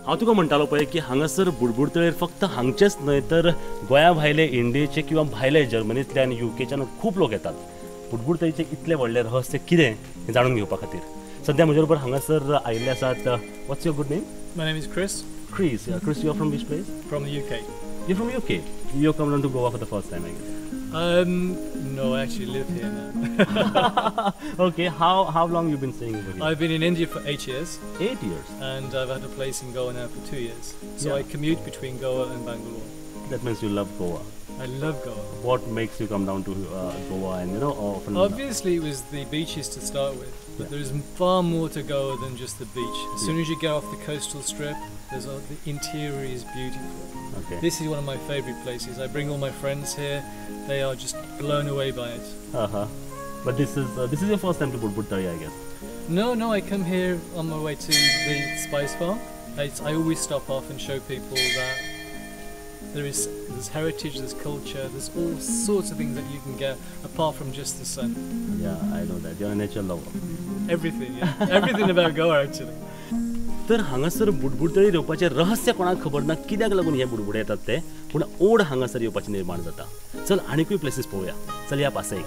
हांव तुका म्हणटालो पळय की हांगासर बुडबुड तळयेर फक्त हांगचेच न्हय तर गोंया भायले, इंडियेचे किंवा भायले जर्मनींतल्यान, युकेच्यान खूब लोक येतात. बुडबुड तळयेचें इतलें व्हडलें रहस्य कितें हें जाणून घेवपा खातीर सद्या म्हजे बरोबर हांगासर आयिल्ले आसात. What's your good name? My name is Chris. Chris, Chris, you are from which place? From the UK. You're from UK? You come down to Goa for the first time, I guess. No, I actually live here now. Okay, how long you been staying over here? I've been in India for 8 years. 8 years? And I've had a place in Goa now for 2 years. So yeah. I commute between Goa and Bangalore. That means you love Goa. I love Goa. What makes you come down to Goa and, you know, often? Obviously it was the beaches to start with, but yeah. There is far more to Goa than just the beach. As soon as you get off the coastal strip, there's the interior is beautiful. Okay. This is one of my favorite places. I bring all my friends here. They are just blown away by it. Uh-huh. But this is your first time to Budbud Tali, I guess. No, I come here on my way to the spice farm. I always stop off and show people that there's heritage, there's culture, there's all sorts of things that you can get apart from just the sun. Yeah, I know that. You're a nature lover. Everything, yeah. Everything about Goa, actually. तर हांगासर बुडबुड तळी येवपाचें रहस्य कोणाक खबर ना, कित्याक लागून हे बुडबुडे येतात ते, पूण ओड हांगासर येवपाची निर्माण जाता. चल आनीकूय प्लेसीस पळोवया. चल या पासयेक.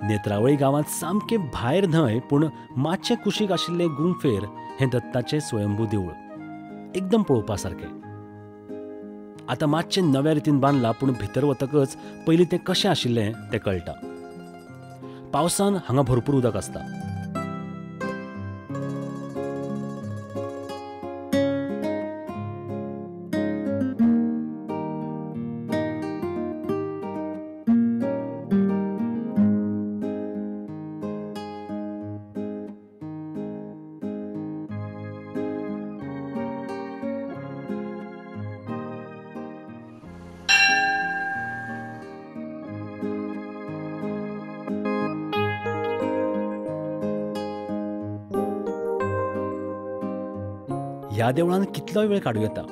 नेत्रावळी गांवांत सामकें भायर न्हय पूण मातशें कुशीक आशिल्लें गुंफेर हें दत्ताचें स्वयंभू देवूळ एकदम पळोवपा सारकें. आतां मातशें नव्या रितीन बांदलां पूण भितर वतकच पयलीं तें कशें आशिल्लें तें कळटा. पावसान हांगा भरपूर उदक आसता. ह्या देवळान कितलोय वेळ काडूं येता.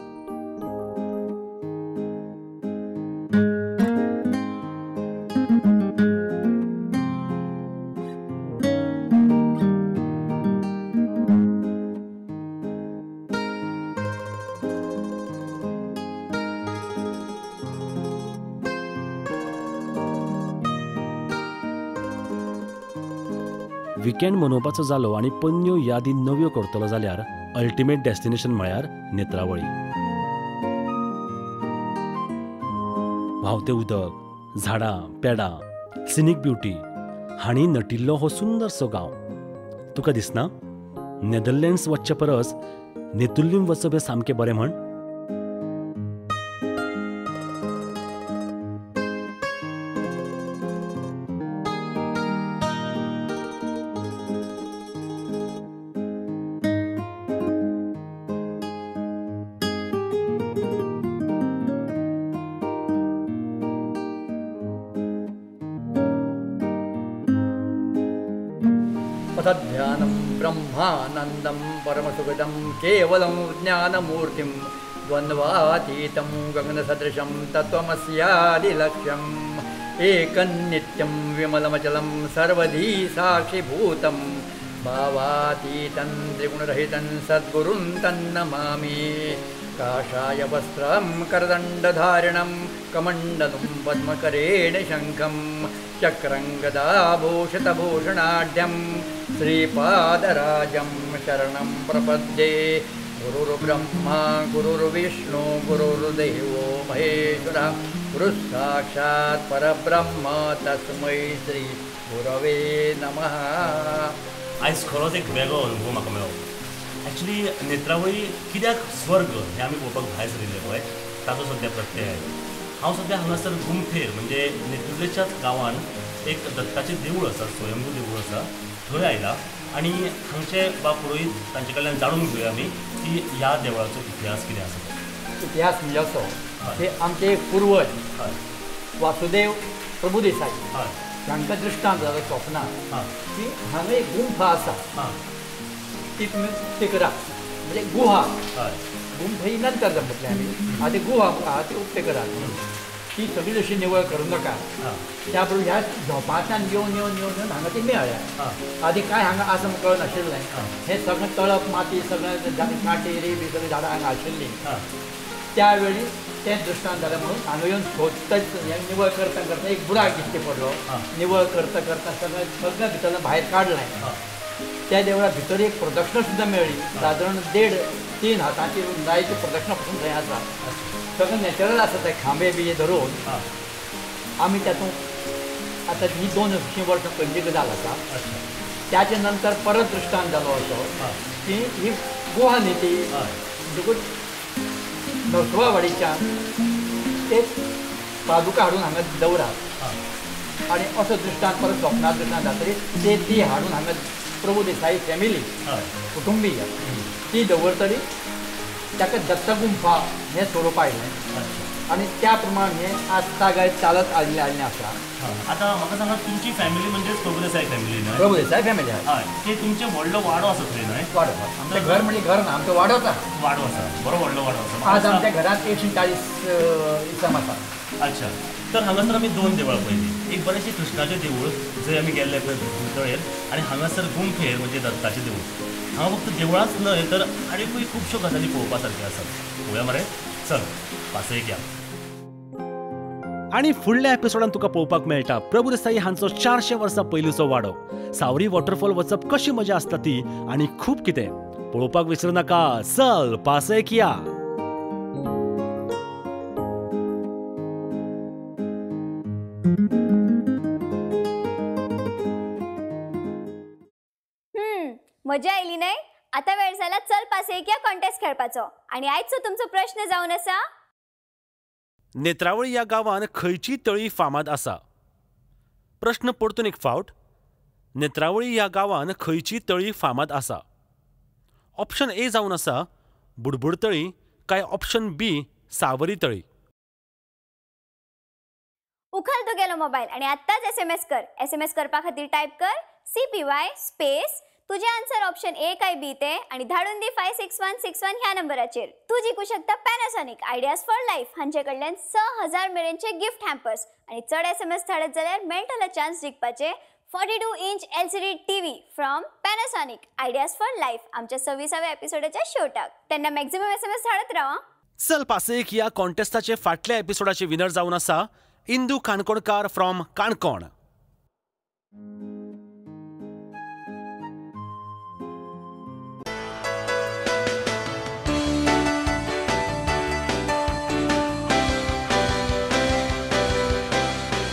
विकेंड मनोवपाचो जालो आनी पन्न्यो यादी नव्यो करतलो जाल्यार अल्टिमेट डेस्टिनेशन म्हळ्यार नेत्रावळी. व्हांवतें उदक, झाडां, पेडां, सिनीक ब्युटी हांणी नटिल्लो हो सुंदरसो गांव. तुका दिसना नेदरलँड्स वचचे परस नेतुर्लीम वचप हें सामकें बरें म्हण? ध्यानं ब्रह्मानन्दं परमसुखदं केवलं ज्ञानमूर्तिं द्वन्द्वातीतं गगनसदृशं तत्त्वमस्यादिलक्ष्यम् एकं नित्यं विमलमचलं सर्वधी साक्षिभूतं भावातीतं त्रिगुणरहितं सद्गुरुं तन्नमामि. काषाय वस्त्रं करदण्डधारिणं कमण्डलुं पद्मकरेण शङ्खं चक्रं गदाभूषितभूषणाढ्यं श्रीपादराजं शरणं प्रपद्ये. गुरुर्ब्रह्मा गुरुर्विष्णु गुरुर्देवो महेश्वरः गुरुः साक्षात् परब्रह्म तस्मै श्री गुरवे नमः. आयज खरोच एक वेगळो अनुभव म्हाका मेळ्ळो. एक्चुली नेत्रावळी कित्याक स्वर्ग हें आमी पळोवपाक भायर सरिल्ले पळय ताचो सद्या प्रत्यय आयलो. हांव सद्या हांगासर गुमथेर म्हणजे नेतुर्लेच्याच गांवान एक दत्ताचें देवूळ आसा, स्वयंभू देवूळ आसा, थंय आयला आनी हांगचे बा पुरोहीत तांचे कडल्यान जाणून घेवया आमी की ह्या देवळाचो इतिहास कितें आसा. इतिहास म्हणजे असो की आमचे एक पूर्वज वासुदेव प्रभुदेसाई हांकां दृश्टांत जालो स्वप्नांत की हांगा एक गुंफा आसा ती तुमी उक्ती करा, म्हणजे गुहा, गुंफ ही नंतर जमतले आमी, आतां गुहा आहा ती उक्ते करात, ती सगळी अशी निवळ करूं नाका. त्या बरोबर ह्या झोपांतल्यान येवन येवन येवन येवन हांगा ती मेळ्ळ्या. आदी कांय हांगा आसा म्हूण कळनाशिल्लें. हें सगळें तळप माती सगळें कांटे बी सगळीं झाडां हांगा आशिल्लीं. त्या वेळी तें दृश्टांत जालें म्हणून हांगा येवन सोदतच निवळ करता करता एक बुराक दिश्टी पडलो. निवळ करता करता सगळें सगळें भितरल्यान भायर काडलें. त्या देवळा भितर एक प्रदक्षिणा सुद्दां मेळ्ळी, सादारण 1.5-3 हातांची रुंदायेची प्रदक्षिणा पसून थंय आसा. सगळें नॅचरल आसा, ते खांबे बी धरून आमी तातूंत आतां ही 200 वर्सां पयलीं गजाल आसा. त्याचे नंतर परत दृश्टांत जालो असो की ही गुहा न्ही ती म्हणटकूच नरसोबावाडीच्यान ते पादुका हाडून हांगा दवरात आनी असो दृश्टांत परत स्वप्नांत दृश्टांत जातरी ते ती हाडून हांगा प्रभुदेसाई फॅमिली कुटुंबीय ती दवरतली. ताका दत्तगुंफा हें स्वरूप आयलें आनी त्या प्रमाण हें आज तागाय चालत आयिल्लें आयिल्लें आसा. आतां म्हाका सांगा, तुमची फॅमिली म्हणजेच प्रभुदेसाई फॅमिली न्हय? प्रभुदेसाई फॅमिली. हय, ते तुमचें व्हडलो वाडो आसा थंय न्हय? वाडो, आमचें घर म्हणजे घर ना, आमचो वाडोच आसा. वाडो आसा, बरो व्हडलो वाडो आसा. आज आमच्या घरांत 140 इसम आसा. अच्छा, तर हांगासर आमी 2 देवळां पळयलीं. एक बरेंशें कृष्णाचें देवूळ जंय आमी गेल्ले पळय तळेर, आनी हांगासर गुमथेर म्हणजे दत्ताचें देवूळ. हांगा फक्त देवळांच न्हय तर आनीकूय खुबश्यो गजाली पळोवपा सारक्यो आसात. पळोवया मरे, चल पासयेक या. आनी फुडल्या एपिसोडान तुका पळोवपाक मेळटा प्रभुदेसाई हांचो 400 वर्सां पयलींचो वाडो, सावरी वॉटरफॉल वचप कशी मजा आसता ती आनी खूब कितें पळोवपाक विसरू नाका. चल पासयेक या. मजा आयली न्हय? आतां वेळ जाला चल पासयेक या कॉन्टेस्ट खेळपाचो. आनी आयचो तुमचो प्रश्न जावन आसा, नेत्रावळी ह्या गांवान खंयची तळी फामाद आसा? प्रश्न परतून एक फावट, नेत्रावळी ह्या गांवान खंयची तळी फामाद आसा? ऑप्शन ए जावन आसा बुडबुड तळी काय ऑप्शन बी सावरी तळी? उखल तुगेलो मोबायल आनी आत्ताच SMS कर. SMS करपा खातीर टायप कर CPY space तुझे आन्सर ऑप्शन ए काय बी ते आणि धाडून दी 56161 ह्या नंबराचेर. तू जिखू शकता पॅनासॉनिक आयडियाज फॉर लायफ हांचे कडल्यान 6000 मेरेनचे गिफ्ट हॅम्पर्स आणि चड SMS धाडत जाल्यार मेळटलो chance जिखपाचे 42 inch LCD TV from Panasonic ideas for life आमच्या 26व्या एपिसोडाच्या शेवटाक. तेन्ना मॅक्झिमम SMS धाडत राव. चल पासयेक या कॉन्टेस्टाचे फाटल्या एपिसोडाचे विनर जावन आसा इंदू काणकोणकार फ्रॉम काणकोण.